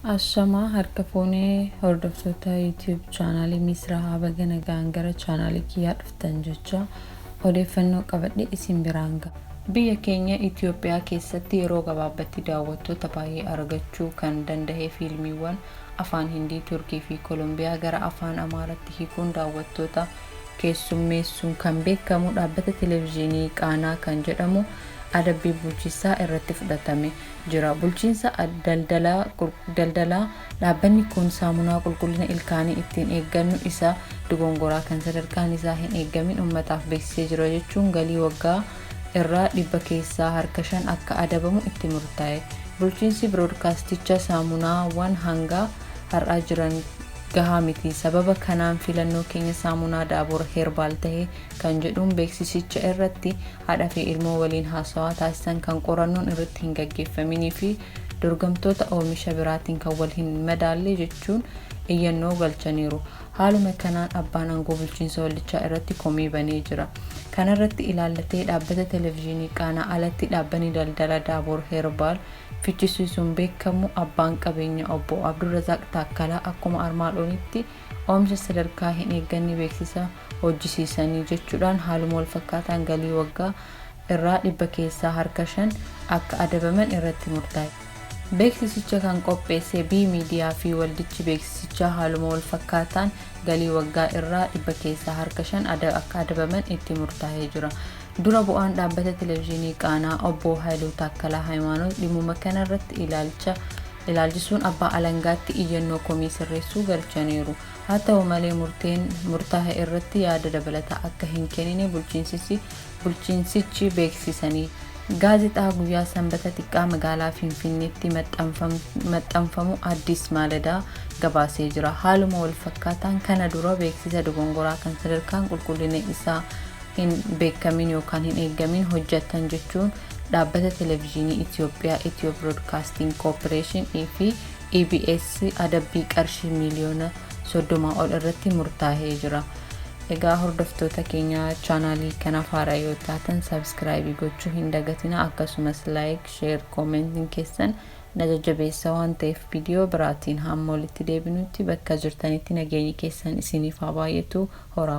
Ashamaa harka fuunee hordoftoota YouTube chaanaalii Misraa baga nagaan gara chaanaalii kiyyaa dhuftan jecha odeeffannoo qabadhe isin biraan ga'a. Biyya keenya Itoophiyaa keessatti yeroo gabaabatti daawwattoota baay'ee argachuu kan danda'e fiilmiiwwan afaan Hindii, Turkii fi Kolumbiyaa gara afaan Amaaraatti hiikuun daawwattoota keessummeessuun kan beekamu dhaabbata televezyiinii Qaanaa kan jedhamu adabbii bulchiinsaa irratti fudhatame jira. Bulchiinsa daldalaa dhaabbanni kun saamunaa qulqullina ilkaanii ittiin eeggannu isa dogongoraa kan sadarkaan isaa hin eeggamin uummataaf beeksisee jira jechuun galii waggaa irraa 5% akka adabamu itti murtaa'e. Bulchiinsi biroodkaasticha saamunaawwan hanga har'aa jiran gahaa miti. Sababa kanaan filannoo keenya saamunaa Daabor Heerbaal ta'e kan jedhuun beeksisicha irratti haadha fi ilmoo waliin haasawaa taasisan kan qorannoon irratti hin gaggeeffaminii fi dorgomtoota oomisha biraatiin kan wal hin madaalle jechuun iyyannoo galchaniiru. Haaluma kanaan abbaan aangoo bulchiinsa waldichaa irratti komii banee jira. Kanarratti ilaallatee dhaabbata televezyiinii Qaanaa alatti dhaabbanni daldala Daabor Heerbaal fichisiisuun beekamu abbaan qabeenya obbo Abdurrazaaq Taakkalaa akkuma armaan olitti oomisha sadarkaa hin eegganne beeksisa hojjisiisanii jechuudhaan haaluma wal fakkaataan galii waggaa irraa 5% akka adabaman irratti murtaa'e. Beeksisicha kan qopheesse B miidiyaa fi waldichi beeksisichaa haaluma wal fakkaataan galii waggaa irraa 5% akka adabaman itti murtaa'ee jira. Dura bu'aan dhaabbata televezyiinii Qaanaa obbo Haayiluu Taakkalaa Hayimaanoot dhimmuma kanarratti ilaalcha ilaalchisuun abbaa alangaatti iyyannoo komii sirreessuu galchaniiru. Haa ta'u malee murteen murtaa'e irratti yaada dabalataa akka hin kennine bulchiinsichi beeksisanii. Gaazexaa guyyaa Sanbata xiqqaa magaalaa Finfinneetti maxxanfamu Addis Maaladaa gabaasee jira. Haaluma wal fakkaataan kana dura beeksisa dogongoraa kan sadarkaan qulqullina isaa hin beekamin yookaan hin eeggamin hojjetan jechuun dhaabbata televezyiinii Itoophiyaa Itiyoo Broadcasting Corporation fi EBS adabbii qarshii miliyoona 30 ol irratti murtaa'ee jira. Egaa hordoftoota keenya, chaanaalii kanaaf haaraa yoo taatan subscribe gochuu hin dagatina. Akkasumas like, share, commentiin keessan na jajjabeessa waan ta'eef, viidiyoo biraatiin hamma walitti deebinutti bakka jirtanitti nageenyi keessan isiniif haa baay'atu. Horaa.